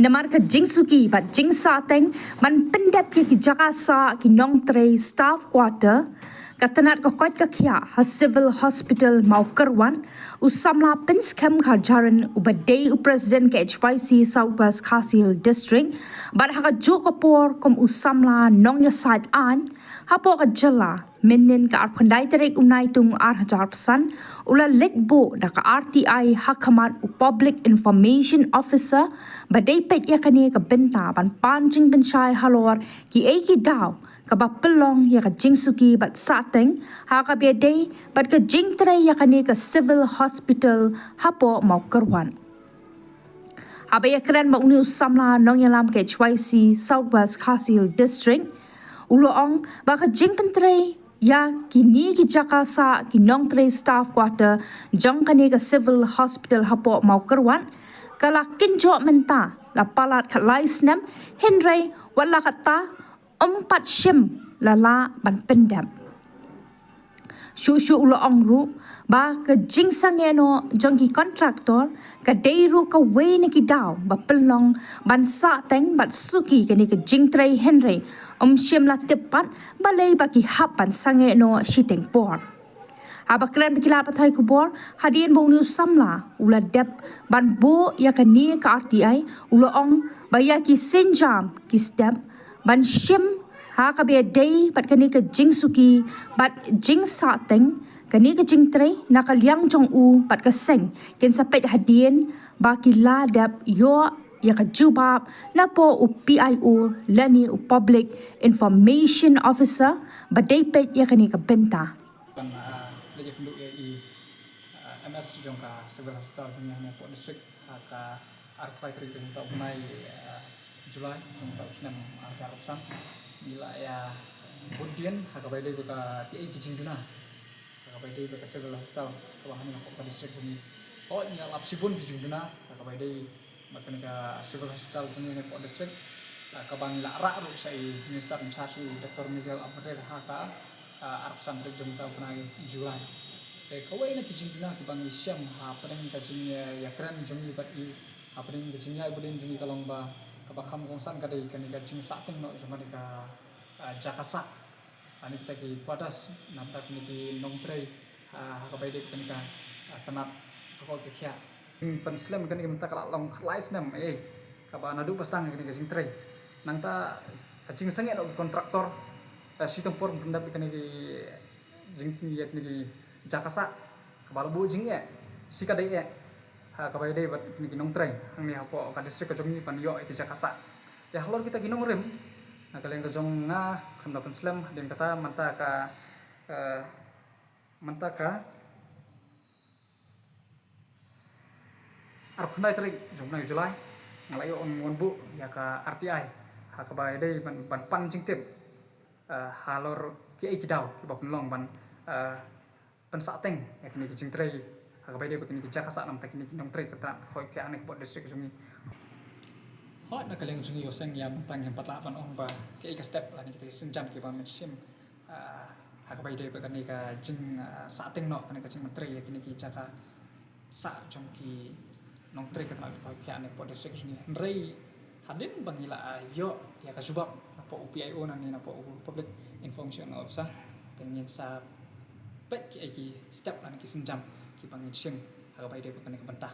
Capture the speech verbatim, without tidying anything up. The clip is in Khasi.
Namar ka jingsuki bad jingsahteng ban pyndep ïa ki jaka sah ki nongtrei staff quarter, ka tnat ka koit ka khiah ha Civil Hospital Mawkyrwat, u samla Pynskhem Kharjahrin uba dei u President ka H Y C South West Khasi Hills District, bad ha kajuh ka por kum u samla nongïasaid aiñ hapoh ka jylla, mynhynnin ka arphew khyndai tarik u Naitung ar hajar arphew san, u la leit buh da ka R T I ha khmat u Public Information Officer ba dei peit ïa kane ka bynta ban pan jingpynshai halor kiei ki daw kaba pynlong ïa ka jingsuki bad sahteng ha kaba ïadei bad ka jingtrei ïa kane ka Civil Hospital hapoh Mawkyrwat. Haba ïakren bad une u samla nongïalam ka H Y C South West Khasi Hills District, u la ong ba ka jingpyntrei ïa kine ki jaka sah ki nongtrei staff quarter jong kane ka Civil Hospital hapoh Mawkyrwat ka la kynjoh mynta, la palat khatlai snem, hynrei wat la katta ym pat shym la lah ban pyndep. Shuh shuh u la ong ruh ba ka jingsangeh noh jong ki kontraktor ka dei ruh kawei na ki daw ba pynlong ban sahteng bad suki kane ka jingtrei, hynrei ym shym la tip pat balei ba ki hap ban sangeh noh shiteng por. Haba kren bad ki lad pathai khubor, hadien ba une u samla u la dep ban buh ïa kane ka R T I, u la ong ba ïa ki sienjam ki step ban shim ha kaba ïadei bad kane ka jingsuki bad jingsahteng, kane ka jingtrei na ka liang jong u bad ka seng kin sa peit hadien ba ki la dep ïoh ïa ka jubab napoh u P I O lane u Public Information Officer ba dei peit ïa kane ka bynta. Ban, ah, leit ïakynduh ïa i, ah, M S jong ka Civil Hospital jong ngi ha Nongpoh District ha ka arphew tarik jong uta u bnai, ah, July jong uta u snem ar hajar arphew san. Ngi la ïa bud dien ha kaba ïadei bad ka, kiei ki jingduna ha kaba ïadei bad ka Civil Hospital kaba ha Nongpoh District jong ngi. Hooid, ngi la lap shibun ki jingduna ha kaba ïadei bad kane ka Civil Hospital jong ngi ha Nongpoh District, ah, kaba ngi la rah ruh sha i Minister in charge, i Doctor Mizel Apmerdier, ha ka, ah, arphew san tarik jong uta u bnai July. Te kawei na ki jingduna kiba ngi shem hapdeng ka jingïakren jong ngi bad i, hapdeng ka jingïaibud dien jong ngi ka long ba kaba kham kongsan ka dei kane ka jingsahteng noh jong kane ka, ah, jaka sah, ah, ne kita ki quarters na bynta kine ki nongtrei, ah, ha kaba ïadei bad kane ka, ah, tnat ka koit ka khiah. Pynslem kane ka bynta ka la long khatlai snem, eh, kaba naduh ba sdang kane ka jingtrei. Nangta ka jingsangeh noh ki kontraktor, eh, shiteng por pyndep ïa kane ki jing, ïa kine ki jaka sah, kaba la buh jingeh shikatdei eh ha kaba ïadei bad kine ki nongtrei hangne hapoh ka district ka jong ngi ban ïoh ïa ki jaka sah. Ïa halor kita ki nongrim, na ka liang ka jong nga, khamtam pynslem, hadien kata mynta ka, eh, mynta ka arphew khyndai tarik jong u bnai July, nga la ïoh wan buh ïa ka R T I ha kaba ïadei ban, ban pan jingtip, eh, halor kiei ki daw kiba pynlong ban, eh, pynsahteng ïa kine ki jingtrei ha kaba ïadei bad kine ki jaka sah na bynta kine ki nongtrei ka tnat ka koit ka khiah ha Nongpoh District jong ngi. Hooid, na ka liang jong ngi, u seng, ïa mynta ngim pat lah ban ong ba kiei ka step lane kita ki sienjam kiba men shim, ah, ha kaba ïadei bad kane ka jing, ah, sahteng noh, kane ka jingmyntrei ïa kine ki jaka sah jong ki nongtrei ka tnat ka koit ka khiah ha Nongpoh District jong ngi. Hynrei hadien ba ngi la, ah, ïoh ïa ka jubab napoh u P I O lane napoh u Public Information Officer, te ngin sa peit kiei ki step lane ki sienjam kiba ngin shim ha kaba ïadei bad kane ka bynta.